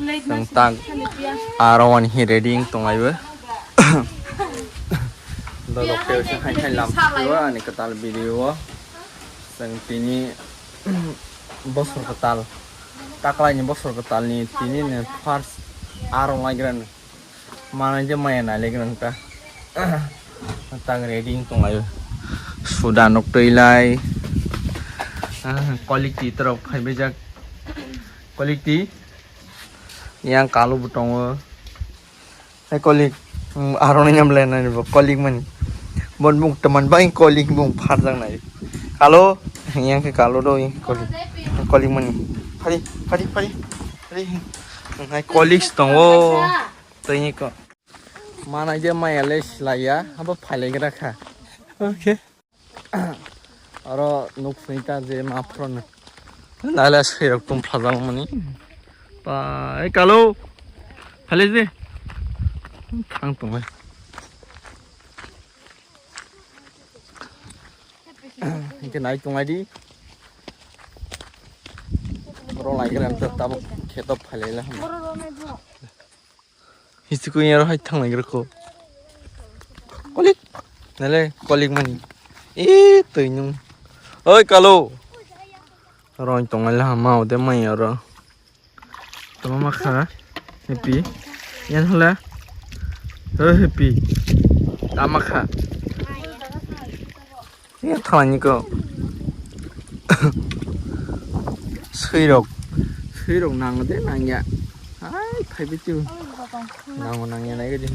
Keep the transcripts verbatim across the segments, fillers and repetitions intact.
Chwng tak aro wani hi ready wng tonglaio. Dorok tei se hai hai lam phaibo ani kwtal video o. Chwng tini bosor kwtal, taklaini bosor kwtalni tini ni first aro laigra ni. Manai je maya nailegra ta. Tak ready wng tonglaio. Suda nok twi lai. Quality torok phaibaijak. Quality. Yang kalu bo tongo. Hai kolik, mm, aroni nyam le nani bo kolik mani. Bon bung teman bai kolik bung pharjak nai. Kalo, yang ke kalo do i kolik. Kolik mani. Phari, phari, phari. Phari. Hai kolik tongo. Tei ko. Mana je maya le silaiya, abo phailegra kha. Okay. Oro nuk sini ta je ma phron. Nala sirok tum phajang mani. Pa, eh, kalo. Phale de. Thang tong ai. Hingke nai tong ai di. Oro lai khe ang tabuk kheto phale la. Hichi ko yaro hai thang lai ko. Kolik. Nale kolik mani. Eh, tui nung. Oi, kalo. Rong tong lai ha ma ode mai oro. Tama ma kha. Happy. Yan hla. Oi, happy. Tama kha. Ya thani ko. Swirok. Swirok nang de nang ya. Ai, phai bitu. Nang nang ya nai gidi.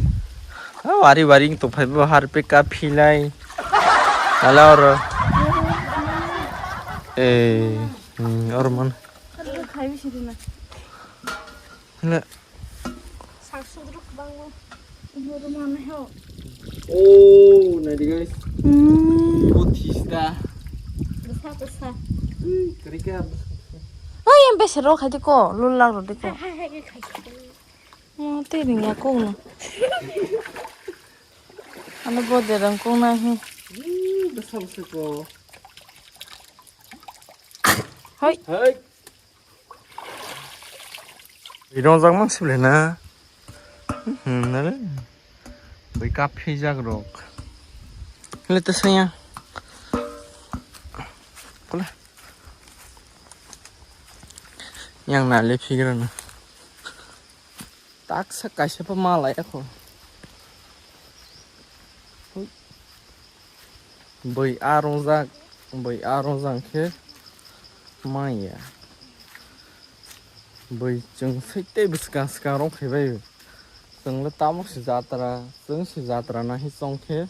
Ah, wari wari to phai bo har pe ka philai. Ala or. Eh, hmm, or man. Hla. Sak sudruk bang mo. Ibu rumah meh ho. Oh, nai di guys. Hmm. Botista. Besa, besa. Hmm, kerika. Oh, yang besi ro khai di ko, lulak ro di ko. Hai, hai, hai, khai. Oh, te ring ya ko na. Ano bo de rang ko na hi. Hmm, besa, besa ko. Hai. Hai. Rongjak mang sible na. Hmm, nale. Bai kap phijak rok. Le ta saya. Kula. Yang nale phigra na. Taksa kaisa pa malai ako. Hui. Bui a rongjak, bui a rongjak khe manya. Bui chwng sai tei bwskang swkang rok phaibai. Chwng le tamo se jatra, chwng se jatra nahi chong khe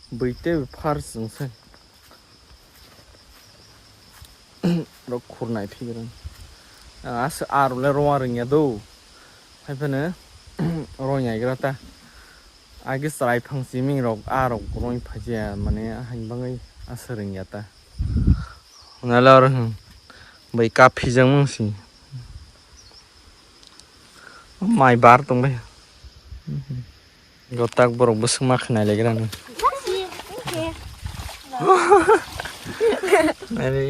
bui tei phar chwng sai. Rok khurnai phigran. As aro le rong rwngya do. Hai phano rong yaigra ta. Agi chwrai phang chiming rok a rok rong phaijaya mane hain bangwi aswrwng ya ta. Nala oro hwn bai kap phijak mung si. Mai bar tong bai. Gotak borok bwswk ma khnai legra ni. Are.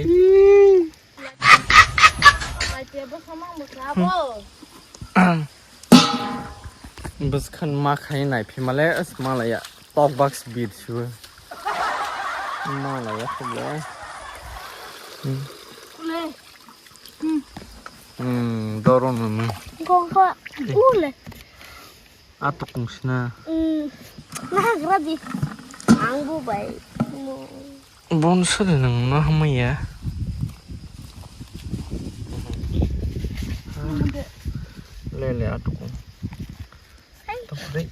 Bwskhan ma khai nai phi male as malaya tok box bit sibo. Malaya khobla. Hmm. Hmm, doro nunu. Gongkha ule. Atok kungsina. Hmm. Nagra di. Angbu bai. Bon sori nang no hamaya. Le le atok kung. Hai. Tokri.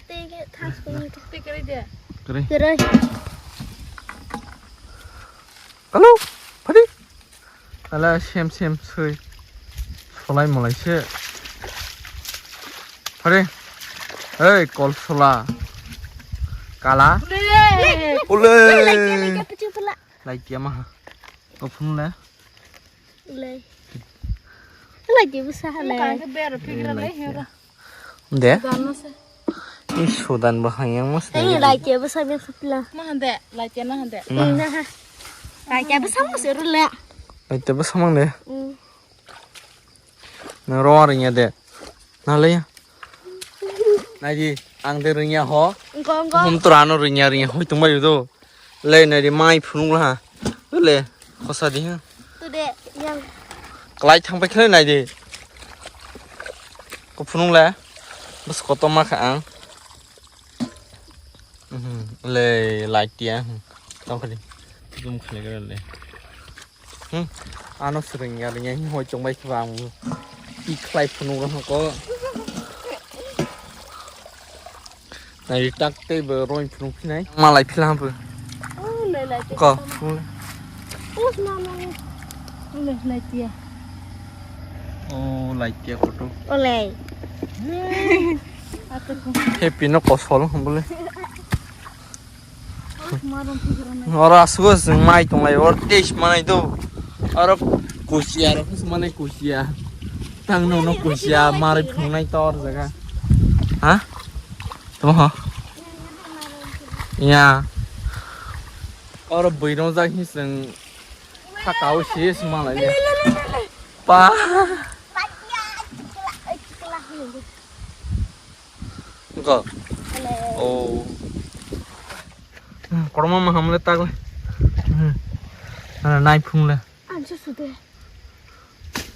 Tege thas kung. Tege de. Kri. Kri. Hello. Padi. Ala sem sem sui. Solai molai se. Hore. Hey, kol sola. Kala. Ule. Ule. Lai tiya maha. Kophun le. Ule. Lai tiya bwsa hale. De? Sudan no se. Ih, Sudan bo hayang mas. Ini lai ke bwsa be khapla. Ma hande, lai ke na hande. Ma. Ini na ha. Lai ke bwsa mas rule. Lai ke bwsa mang de. Hmm. Ro ringya de. Na le. Naidi, ang de ringya ho. Engko, engko. Hum tura no ringya ringya hoi tong bai do. Le naidi mai phunuk la. Le, khosa di ha. Tu de, yang. Klai thang pai khle naidi. Ko phunuk le. Bas kotom ma kha ang. Mhm, le, light ya. Tong khali. Zoom khali kare le. Hmm. Ano sering ya, ringya hoi chong bai khe ba ang. I khlai phunuk rok ko. Nai tak tei bo roi phunuk phinai. Malai philam bo. Oh, lai lai. Ko. Us ma ma. Ole lai tia. Oh, lai tia koto. Ole. Ate ko. Happy no kosol hum bole. Oro aswk chwng mai tonglai, oro tei se manai do. Oro kusia rok se manai kusia. Tang no no kusia, marwi phungnai tor jaga. Ha? Tamo ha? Ya. Oro bwrwi rok jak hi chwng khakao se se manai. Pa. Engko. Oh. Korma maham le tak le. Nai phung le. Ang susu de.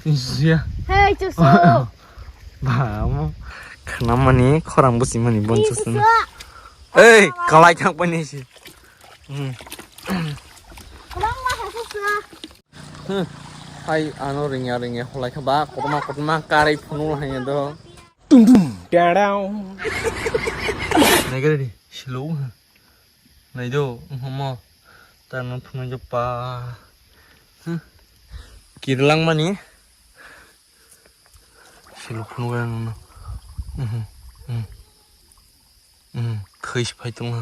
Zia. Hey, susu. Ba mo. Khna mani khorang busi mani bon susu. Hey, kalai thang pani si. Hmm. Hai ano ringya ringya holai kha ba kotorma kotorma karwi phunuk hai do. Tum tum dadao. Nai gari di slow ha. Nai do mo. Tan phunuk jo pa. Kirlang mani. Siluk phunuk ya no. Mhm. Mhm. Mhm. Khoi si phai tong ha.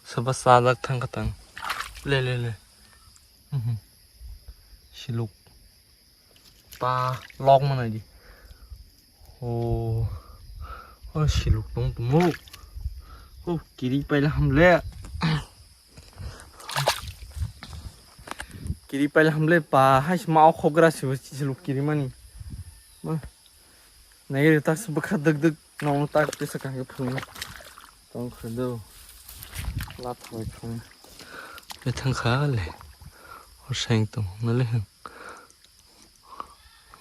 Saba sajak thang kha tang. Le le le. Mhm. Siluk. Pa lok mana di. Oh. Oh siluk tong tumo. Oh kiri paila hamle. Kiri paila hamle pa hai sima o khogra si siluk kiri mani. Ma. Nai tak se bwkha dwk dwk nong tak tisa kaham phung. Tong khado. La thoi phung. Be thang kha le. Hor saing tong na le.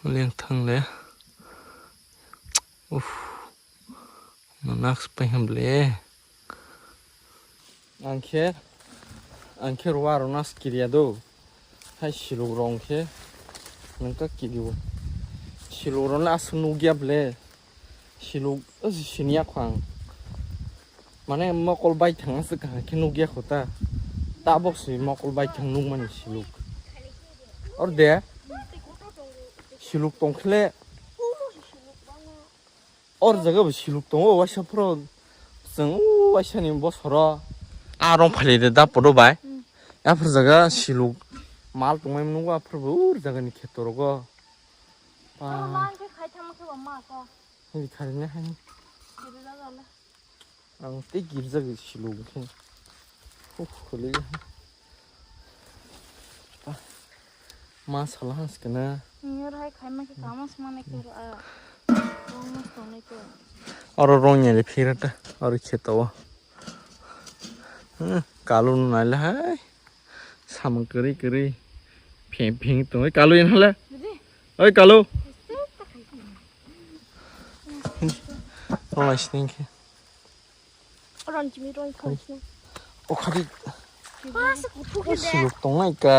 Leng thang le. Uff. Manak pai ham le. Ang khe, ang khe ruwa rwna sikiriya do. Hai siluk rong khe nang ka kiriwo. Siluk rong le aswk nukya ble. Siluk, o, siniya kho ang. Mane mokol bai thang aswk kaham khe nukya kho ta. Tabok se mokol bai thang nukmani siluk. Or de. Siluk tong khle. Or jaga bo siluk tongo, waisa phoro chwng o waisa ni bosoro. A rong phaile de da podo bai. Hmm. Aphur jaga siluk mal tongmai nungo, aphur bo ur jaga ni kheto rogo. Ah. Oro ma khe khai thama khe bo ma ko. Hai khari ne hai. Giri da jale. Ang tei girjak siluk khe. Huh, khuli. Ma sala has kana. Nyor hai khai ma khe kama sma ne khe a. Rong ma song ne khe. Oro rong ya le phira ta. Oro kheto. Hmm, kalu nai le hai. Samung kwrwi kwrwi. Pheng pheng tong kalu yan hala. Oi kalu. Rong lai sini khe. Ron chimi roi khoi sini. O khadi. Siluk tongnai ka.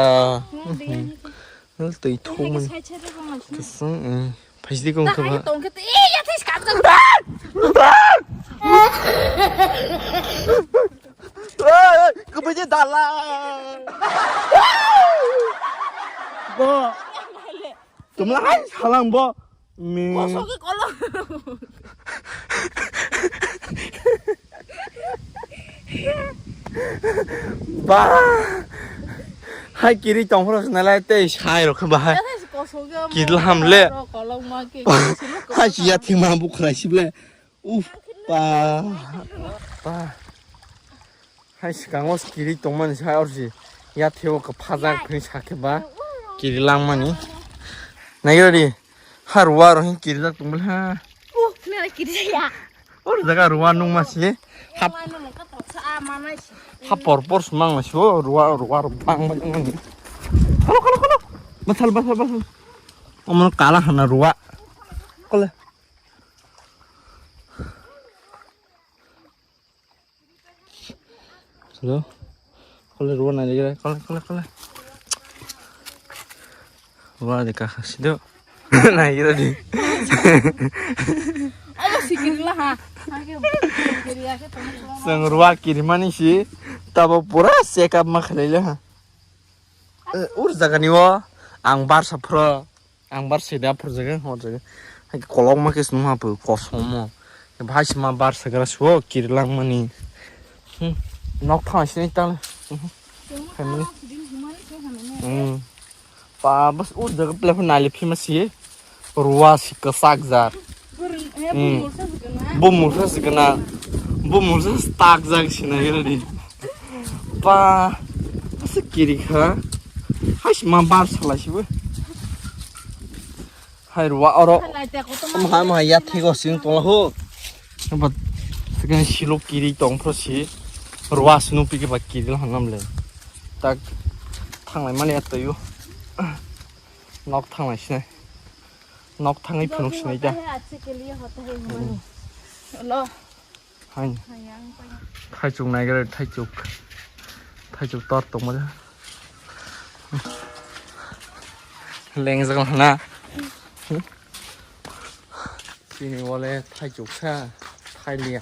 Nang de. Nang tei thuk man. Sai sai rong lai sini. Kesung. Phaisdi kong kha. Tong khe e ya thai skak jang. Oi, oi, kubaje dala. Bo. Tumla hai salang bo. Mi. Kosok ke kolok. Ba. Hai kiri tongphro nalai tei sai rok ba hai. Kosok ke kidla hamle. Kolok ma ke. Hai ya thima bu khrai sible. Uf, pa. Pa. Hai swkango kiri tongmani sa orsi. Ya theo ka phajak phini sakhe ba. Kiri langmani. Naigari. Ha ruwa rohing kirijak tongmani ha. Uh, nila kirijak ya. Or jaga ruwa nung masi. Hap. Ruwa nung ka toksa a manai si. Ha por por sumang masi o ruwa ruwa bang bang mani. Kalo kalo kalo. Basal basal basal. Omo kala hana ruwa. Kole. Hello. Kole ruwa nai lagi kole kole kole. Ruwa de kaha sido. Nai gila di. Abo sikirla ha. Seng ruwa kirimani si. Tabo pura check up ma khalai le ha. Eh, ur jagani o ang barsa phro. Ang bar sida phurjaga, horjaga. Hai kolokma khe swnamha pho, kosomo. Bhai sima bar sagra suo, kirilangmani. Hmm. Nok thang sinai tang. Hmm. Family. Hmm. Pa, bas o jaga ple phun nali phima si. Ruwa si kasak jar. Hmm. Bu mursa si kana. Bu mursa tak jak sinai gari. Pa, bas kiri kha. Hai sima bar salai sibo. Hai ruwa oro. Hai, te koto ma. Mahai mahai ya thigo sing tongla ho. Ba sekan silo kiri tong phro si. Ruwa sinu pike ba kiri la hanam le. Tak thanglai mani ya toyu. Nok thanglai sinai. Nok thangwi phunuk sinai da. Lo. Hai. Thaichuk naigra thaichuk. Thaichuk tor tongma da. Lengjak na. Chini wale thaichuk sa. Thailiya.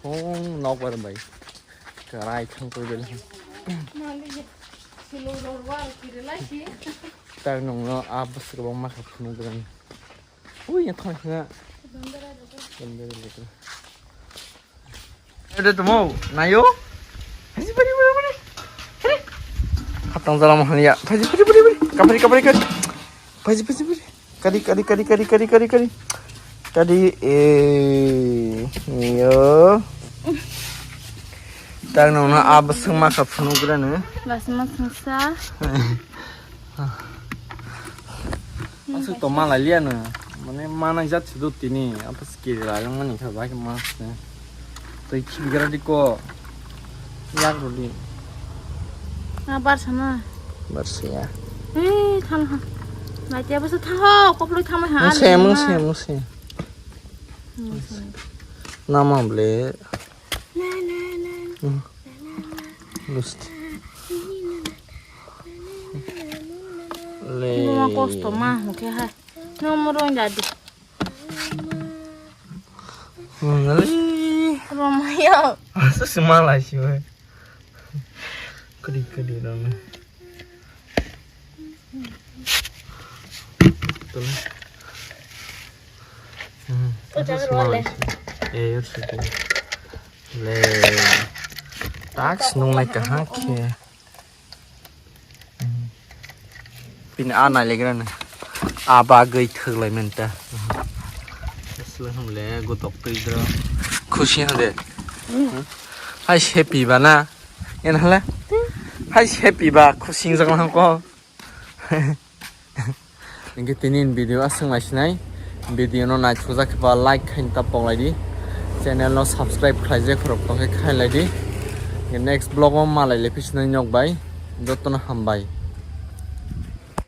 Thong nok bar bai. Karai thang koi bel. Tak nung no abas ko bang maka phunu gran. Ui, yang thang thang. Bandara loko. Ada tu mau, nayo. Phaji phaji phaji phaji. Hei. Khatang jalam hanya. Phaji phaji phaji phaji. Kapari kapari kapari. Phaji phaji phaji. Kadi kadi kadi kadi kadi kadi kadi. Kadi eh yo. Tang nong na abas ma kha phunu gra ne. Bas ma sungsa. Asuk to malai liya na. Mane mana jat sudu tini apa skill la yang mani kha bai mas ne. Tei khibigra di ko. Yak rodi. Na bar sama. Bar siya. Eh, thang ha. Nai te basa thang ho, koplo thang ha. Mung se, mung se, mung se. Nama ble. Na na na. Hmm. Lust. Le. Mama kosto ma, oke ha. Nomor on jadi. Ngali. Romeo. Asa semalai sih, weh. Kedi, kedi, dong. Betul. Hmm. Asa semalai sih. Eh, yur, sudah. Le. Tak, senung naik ke hak, ya. Pini a nailegrana. A bagwi thwglai menta. Asle hwnle gotok twi dro. Khusi hwnde. Hai sepi ba na. Yan hala. Hai sepi ba khusi jang lang ko. Hingke tini video aswk naisinai. Video no naithokjak khe ba like khaina ta poklai di. Channel no subscribe khlaijak khorok tongkhe khailai di. Next vlog o malai le phisnai nok bai. Jotono hambai.